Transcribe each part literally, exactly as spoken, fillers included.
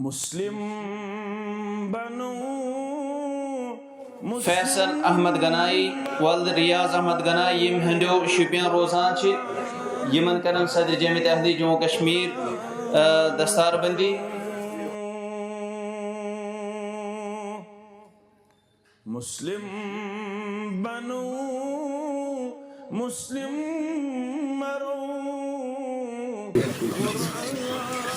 مسلم بنو، فیصل احمد گنائی، ولد ریاض احمد گنائی، یِم ہنڈیو شوپین روزان چھِ، یِمن کرن صدر جمعیت اہلی جموں کشمیر، آ، دستار بندی۔ مسلم بنو، مسلم مرو۔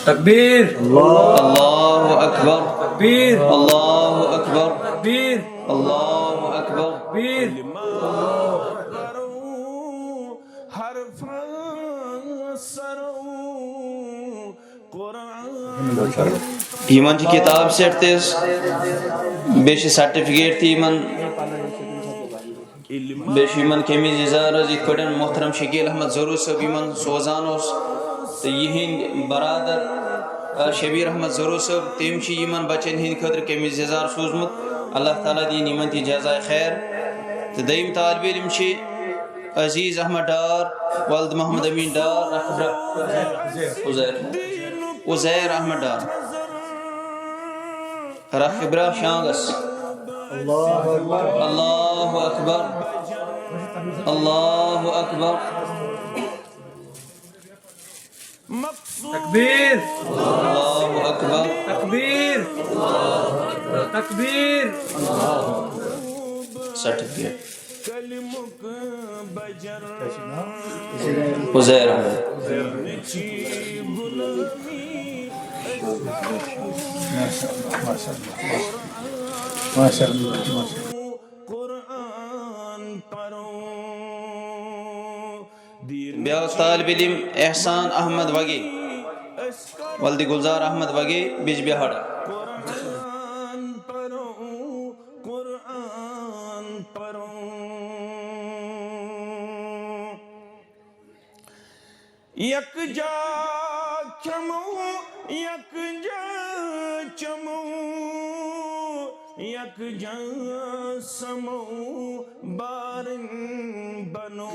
تکبیر۔ اللہ اکبر۔ تکبیر۔ اللہ اکبر۔ تکبیر۔ اللہ اکبر۔ تکبیر۔ کلمہ پرو، حرف سرو۔ یِمن چھِ کِتاب سیٹ تہِ حظ، بیٚیہِ چھِ سرٹیفکیٹ تہِ یِمن، بیٚیہِ چھِ یِمن قمیٖض یَزار حظ، یِتھ پٲٹھۍ محترم شکیل احمد ظہور صٲب یِمن سوزان اوس، تہٕ یِہِنٛدۍ برادر، آ، شبیر احمد ظہور صٲب، تٔمۍ چھِ یِمن بچن ہٕنٛدِ خٲطرٕ قمیٖض یَزار سوٗزمُت۔ اللہ تعالیٰ دِیِن یِمن تہِ جزائے خیر۔ تہٕ دوٚیِم طالب علم چھِ عزیز احمد ڈار، ولد محمد امین ڈار، رکھ برا عزیر، عزیر احمد ڈار، رکھ برا شانگس۔ اللہ اکبر۔ اللہ اکبر۔ اللہ اکبر۔ تکبیر۔ اللہ اکبر۔ تکبیر۔ تکبیر۔ سرٹیفکیٹ۔ عزیر احمد۔ ماشاء اللہ، ماشاء اللہ، ماشاء اللہ۔ قرآن پرو۔ بیاکھ طالب علم احسان احمد وگے، ولد گلزار احمد وگے، بجبہاڑا۔ قرآن پرو، قرآن پرو۔ یکجا کھمو، یکجا چمو، یکجا سمو، بارن بنو۔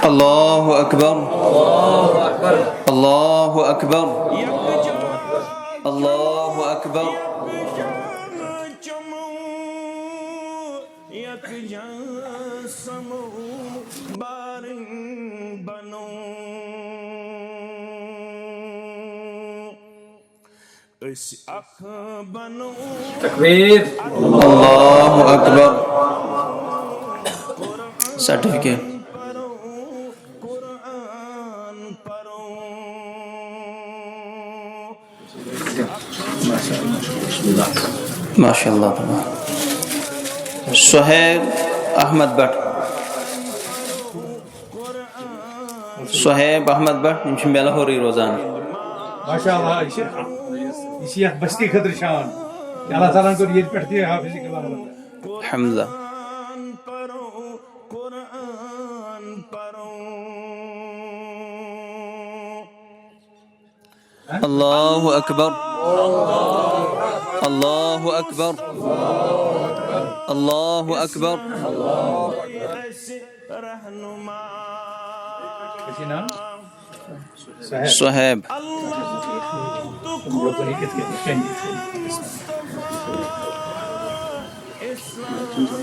اللہ اکبر۔ اللہ اکبر۔ یکجا اللہ اکبر۔ یکجا چمو، یکجا سمو، بارن بنو۔ أسۍ اکھ بنو۔ تکبیر۔ اللہ اکبر۔ سرٹیفکیٹ۔ قرآن پرو۔ ماشاء اللہ۔ صہیب احمد بٹ۔ صہیب احمد بٹ، یِم چھِ مےٚ لاہورٕے روزان۔ ماشاء اللہ، یہِ چھِ، یہِ چھِ یَتھ بستی خٲطرٕ شان۔ اللہ تعالیٰ ہَن کوٚر ییٚتہِ پٮ۪ٹھ تہِ حافظ کلام۔ الحمدللہ۔ قرآن پرو۔ اللہ اکبر۔ اللہ اکبر۔ اللہ اکبر۔ رہنما۔ صہیب۔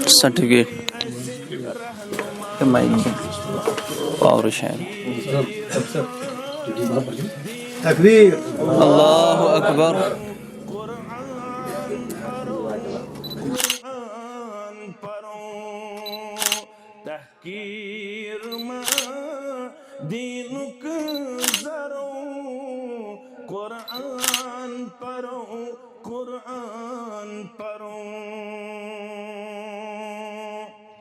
سرٹیفکیٹ۔ تہٕ مایِک۔ پاورٕ چھِ اَمہِ۔ تکبیر۔ اللہ اکبر۔ قرآن پرو، تحقیر ما دینک زرو۔ قرآن پرو، قرآن پرو۔